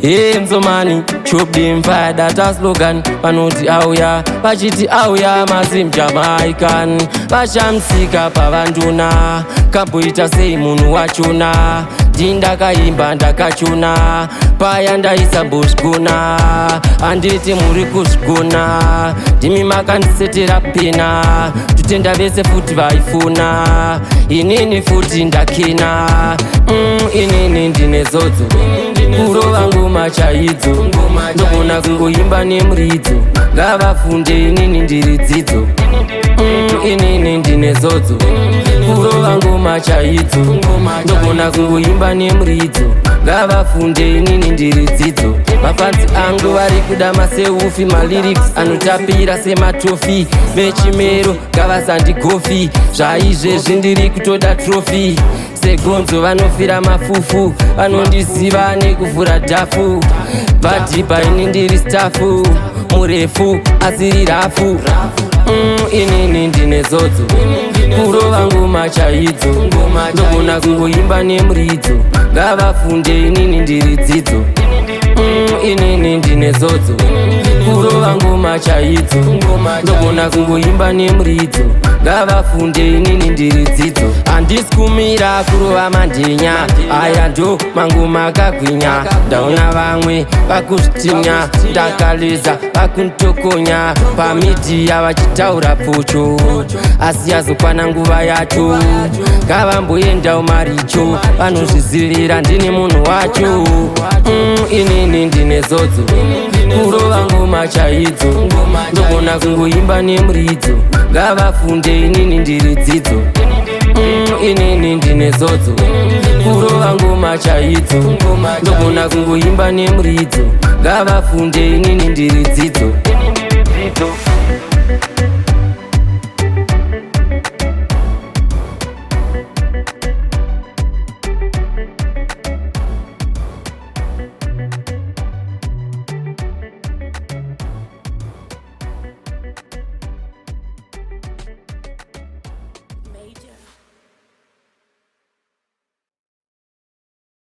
Hey mzomani, chop them fire, that a slogan. Vanoti auya, vachiti auya mazim Jamaican. Vashamsika pavanduna, kamboita sei munhu wachona. Ndindakaimba ndakachona, paya ndaisambozvigona. Handiti muri kuzvigona, ndimi makandisetera pena. Tutenda vese futi vaifuna, inini futi ndakena. Inini ndine zodzo, kurova ngoma chaidzo, ndogona kungoimba nemuridzo. Ngavafunde, inini ndiri dzidzo. Inini ndine zodzo, kurova ngoma chaidzo, ndogona kungoimba nemuridzo. Ngavafunde, inini ndiri dzidzo. Mafans angu vari kuda maselfie, malyrics anotapira sematoffee. Vechimero ngavasandigofi, zvaizvezvi ndiri kutoda trophy. Segonzo vanofira mafufu, vanondiziva nekuvhura dhafu. Vadhibha, ini ndiri staff murefu asiri rafu. Inini ndine zodzo, kurova ngoma chaidzo, ndogona kungoimba nemuridzo. Ngavafunde, inini ndiri dzidzo. Inini ndine zodzo, kurova ngoma chaidzo, ndogona kungoimba nemuridzo. Ngavafunde, inini ndiri dzidzo. Handisi kumira kurova mandenya, aya ndo mangoma akagwinya. Ndaona vamwe vakuzvitinya, ndakaleza vakuntokonya pamedia vachitaura pfucho, asi yazokwana nguva yacho ngavamboendawo maricho. Vanozvizivira ndini munhu wacho. Inini ndine zodzo, kurova ngoma chaidzo, ndogona kungoimba nemuridzo. Ngavafunde, inini ndiri dzidzo. Inini ndine zodzo, kurova ngoma chaidzo, ndogona kungoimba nemuridzo. Ngavafunde, inini ndiri dzidzo. Dzidzo.